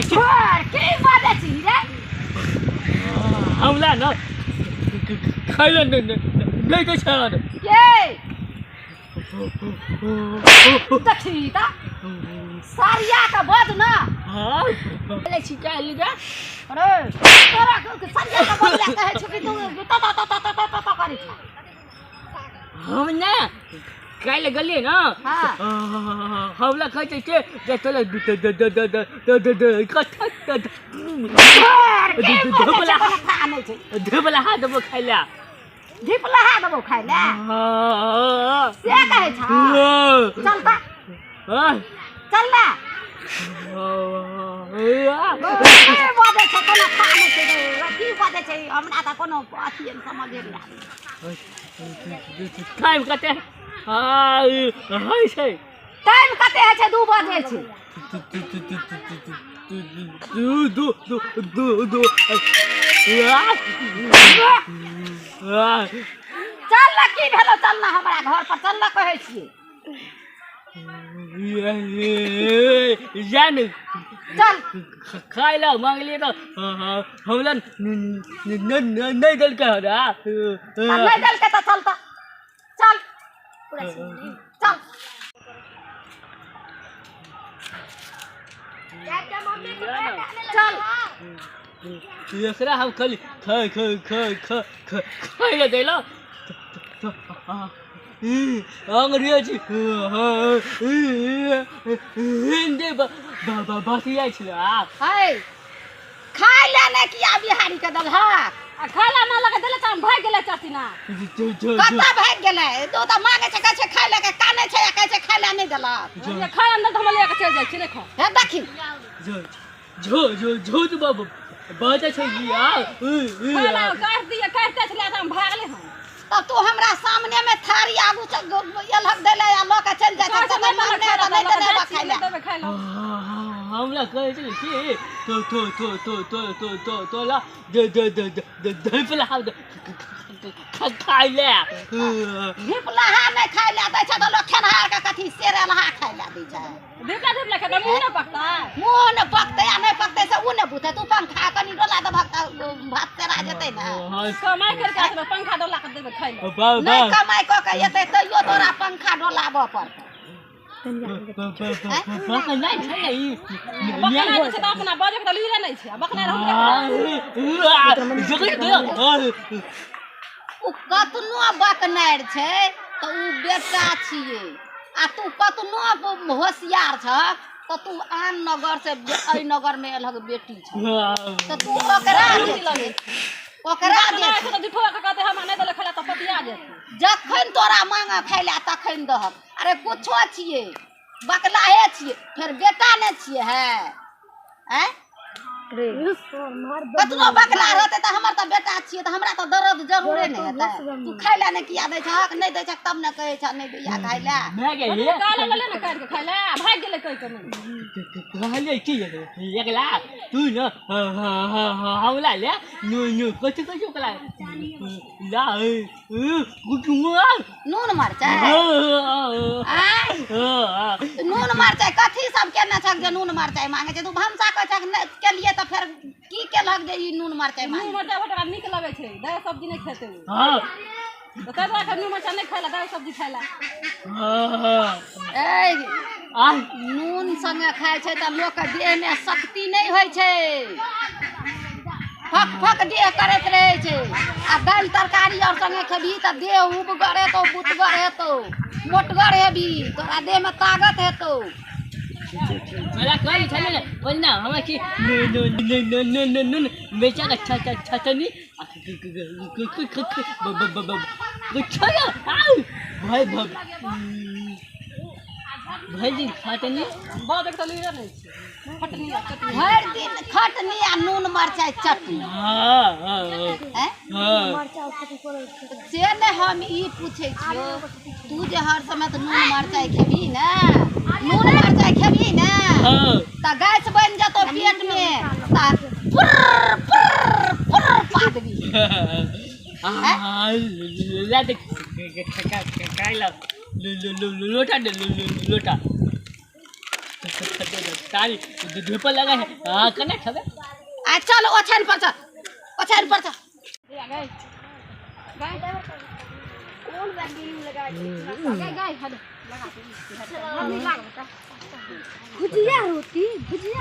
छोड़, की बाजै छी रे? हमरा न खाइला नहि दै छै। के देखी त सारिया के बज न। हाँ, बोले छी क्या लीगा? अरे तोरा के सारिया के बजला कहै छौ कि तू त त त त त त करै छ। हम ने काल्हि गेलियै ने। हाँ। हमरा कहै छै से जे तोरा छोड़, की बजै छै? कोनो था नहि छै। धुपला हाथ देबो खाइ लए। धिपलहा देबौ खाइ लए से कहै छ? चल त, चल ने। की बजै छै? कोनो था नहि छै रे। की बजै छै? हमरा तऽ कोनो अथी नहि समझे नहि आबै। टाइम कते होइ छै? टाइम कते होइ छै? 2 बजै छै। दू दू दू दू दू। चल ने, की भेलो? चल ने हमरा घर पर चल ने, कहै छियै। जा ने। चल। खाय लए मांगलियै तऽ हमरा नहि देलकै हन। आ नहि देलकै तऽ चल, तऽ चल चल चल। एकरा हम खाली खाय खाय खाय खाय खाय लए देलहुँ, अंग्रेजी हिंदी बतियाइ छलै। है, खाय ले ने किया बिहारी के देलहक? आ खाय ला ना लगे देले तऽ हम भागि गेलै चाची ना। कतऽ भागि गेलै? तू तऽ मांगे छै, कहै छै खाय ले के, कानै छै आ कहै छै खाय ले नहि देलक। ये खाय ला नहि तऽ हम लए के चलि जाइ छी, नहि खाउ। हे देखी। झूठ बाजै छै। खाय ला काटि दिए, काटिते छलै तऽ हम भागले हम। तब तू हमरा सामने में थारी आगू से एलहक दैले आ लऽ के चलि जाइ छै। कहै छै नहि नहि मांगने खाय ला तऽ नहि देलक, देने जाइ बा छी खाय नहि ले। देबै खाय ला। हमरा कहै छै कि तो तो तो तो तो तो तो तोला दे दे दे दे धैपला खाय ले। धिपलाहा नहि खाय ले दै छै तऽ लोक खेनहार के कथी सेरेलहा खाय ले दै छै? धिपला धिपला खेतै, मुँह नहि पकतै? मुँह नहि पकतै आ नहि पकतै से उ नहि बुझतै। तू पंखा कनि डोला देबहक तऽ भात सेरा जेतै ने। कमाइ करके आबै, पंखा डोला के देबै खाय ला? नहि कमाइ कऽ के एतै तैयो तोरा पंखा डोलाबऽ पड़तौ। नहि छै ई। बकनाइ छै तऽ अपना बजै के तऽ लुइरे नहि छै आ बकनाइ रहू। उ कतनो बकनारि छै तऽ उ बेटा छियै आ तू कतनो होशियार छह तऽ तू आन नगर से एहि नगर मे एलहक बेटी छ तऽ तू ओकरा जे छै, ओकरा जे बकनाइ छै छै तऽ झूठो के कहतै हमरा नहि देलक खाय ला तऽ पतिया जेतै। जखन तोरा मांग खाय लए तखन दहक। अरे कुछो छियै, बकलाहे छियै, फेर बेटा नहि छियै। है आँय, कतनो बकला रहतै तऽ हमर तऽ बेटा छियै, तऽ हमरा तऽ दर्द जरूरे ने हेतै। तू खाय लए नहि किया दै छहक? नहि दै छहक तब ने कहै छह नहि दैया खाय लए। काले लले ने काटि के खाय ला आ भागि गेलै कहि के नहि। कहलियै की एकला तू न हमरा ले नु नु कथी कहै छै ओकरा ला नून मरचाइ आँय, नून मरचाइ कथी सब केने छक जे नून मरचाइ मांगे छै? तू भनसा कहै छक नहि केलियै तऽ फेर की केलहक जे ई नून मरचाइ नून मांगे? मरचाइ बड़ नीक लगै छै, दालि सब्जी नहि खेतै ओ। तऽ ताहि दुआरे नून मरचाइ नहि खाय ला, दालि सब्जी खाय ला। ए, नून संगे खाइ छै तऽ लोकके देहमे शक्ति नहि होइ छै, फक फक देह करैत रहै छै। आ दालि तरकारी आओर संगे खेबही तऽ देह उबगर हेतौ, बुतगर हेतौ, मोटगर हेबही, तोरा देहमे ताकत हेतौ। मला कहली छलै ने, बोल ना हमरा की नु नु नु नु नु नु नु बेचा के छतनी भाई भाई जी खटनी। बजै के तऽ लुइरे नहि छै, खटनी आ चटनी। भरि दिन खटनी आ नून मरचाइ चटनी। हाँ हाँ। आँय? हाँ। से ने हम ई पूछै छियौ, तू जे हर समय तऽ नून मरचाइ खेबही ने, नून मरचाइ खेबही ने तऽ गैस बनि जेतौ पेटमे, तऽ पुर्र पुर्र पुर्र पादबी। ला दे खाइ ला, लोटा दे लोटा। तारी धूप लगा है। हां कने खेबे? आ चल ओछान पर चल, ओछान पर चल। गाय गाय कोन वैक्सीन लगा गाय गाय हद लगा भुजिया रोटी भुजिया।